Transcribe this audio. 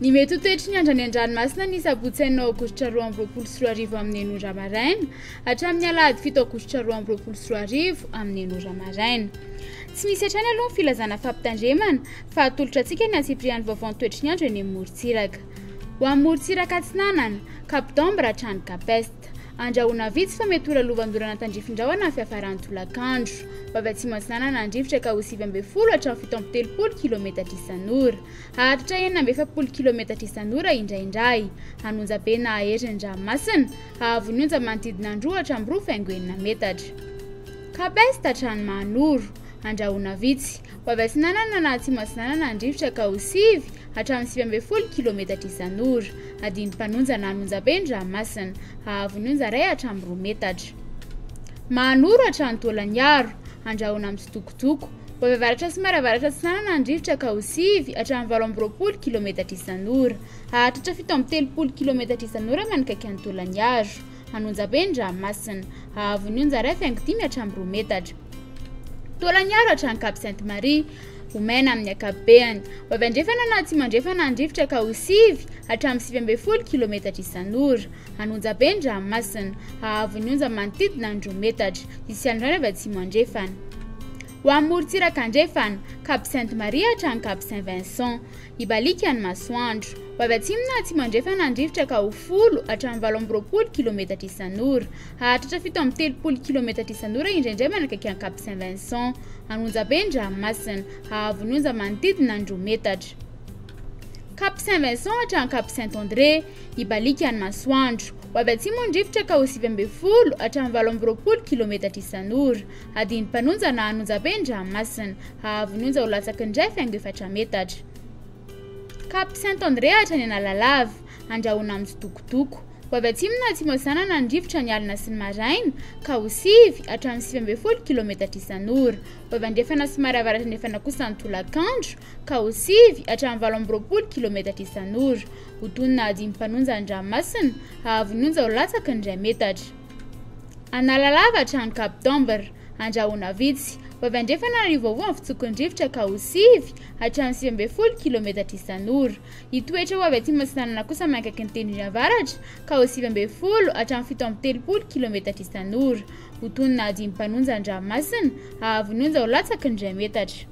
Ny mety ho toetry ny andro any an-dranomasina ny sabotsy enina aogositra 2022 amin'ny 6 ora maraina hatramin'ny alahady 7 aogositra 2022 amin'ny 6 ora maraina. Tsy misy hatrany aloha ny filazana fampitandremana fa atolotra antsika ny antsipirian'ny vaovao ny toetry ny andro eny amin'ny morontsiraka. Ho amin'ny morontsiraka atsinanana, Cap d'Ambre hatrany Cap Est. Andrahona vitsy fa mety ho lalovan'orana tandrifin-drahona amin'ny fiafaran'ny tolakandro. Ho avy atsimo atsinanana ny rivotra ka ho 19 hatramin'ny 37 kilometatra isan'ora. Haharitra 46 kilometatra isan'ora indraindray. Hanonja be na hahery ny ranomasina. Hahavon'ny onja manodidina ny 2 hatramin'ny 2,6 metatra. Cap Est hatrany Mahanoro. Andrahona vitsy. Ho avy atsinanana na atsimo atsinanana ny rivotra ka ho 9 hatramin'ny 19 kilometatra isan'ora. Hadino mpanonja na hanonja be ny ranomasina. Hahavon'ny onja 1 hatramin'ny 2 metatra. Mahanoro hatrany Taolagnaro. Andrahona mitsitokotoko. Ho avy avaratra somary avaratra atsinanana ny rivotra ka ho 9 hatramin'ny 28 kilometatra isan'ora. Hahatratra 37 kilometatra isan'ora manakaiky an'i Taolagnaro. Hanonja be ny ranomasina. Hahavon'ny onja 1,5 hatramin'ny 2 metatra. Taolagnaro hatrany Cap Sainte Marie. Ho maina amin'ny ankapobeny. Ho avy andrefana na atsimo andrefana ny rivotra ka ho 9 hatramin'ny 19 kilometatra isan'ora. Hanonja be ny ranomasina. Hahavon'ny onja manodidina ny 2 metatra. Hisy alon-drano avy atsimo andrefana. Ho amin'ny morontsiraka andrefana, Cap Sainte Marie hatrany Cap Saint Vincent. Hibaliaka ny masoandro. Ho avy atsimo na atsimo andrefana ny rivotra ka ho 10 hatramin'ny 28 kilometatra isan'ora. Hahatratra 37 kilometatra isan'ora indraindray manakaiky an'i Cap Saint Vincent. Hanonja be ny ranomasina. Hahavon'ny onja manodidina ny 2 metatra. Cap Saint Vincent hatrany Cap Saint André. Hibaliaka ny masoandro. Ho avy atsimo ny rivotra ka ho 19 hatramin'ny 28 kilometatra isan'ora. Hadino mpanonja na hanonja be ny ranomasina. Hahavon'ny onja ho latsaky ny 1,4 metatra. Cap Saint André hatrany Analalava. Andrahona mitsitokotoko. Ho avy atsimo na atsimo atsinanana ny rivotra ny alina sy ny maraina ka ho 9 hatramin'ny 19 kilometatra isan'ora. Ho avy andrefana somary avaratra andrefana kosa ny tolakandro ka ho 9 hatramin'ny 28 kilometatra isan'ora. Ho tonina hadino mpanonja ny ranomasina. Hahavon'ny onja ho latsaky ny 1 metatra. Analalava hatrany Cap d'Ambre. Andrahona vitsy. Ho avy andrefana ary hiovaova ny fitsokon'ny rivotra ka ho 9 hatramin'ny 19 kilometatra isan'ora. Hitoetra ho avy atsimo atsinanana kosa manakaiky ny tendrony avaratra ka ho 19 hatramin'ny 37 kilometatra isan'ora. Ho tonina hadino mpanonja ny ranomasina. Hahavon'ny onja ho latsaky ny 1 metatra.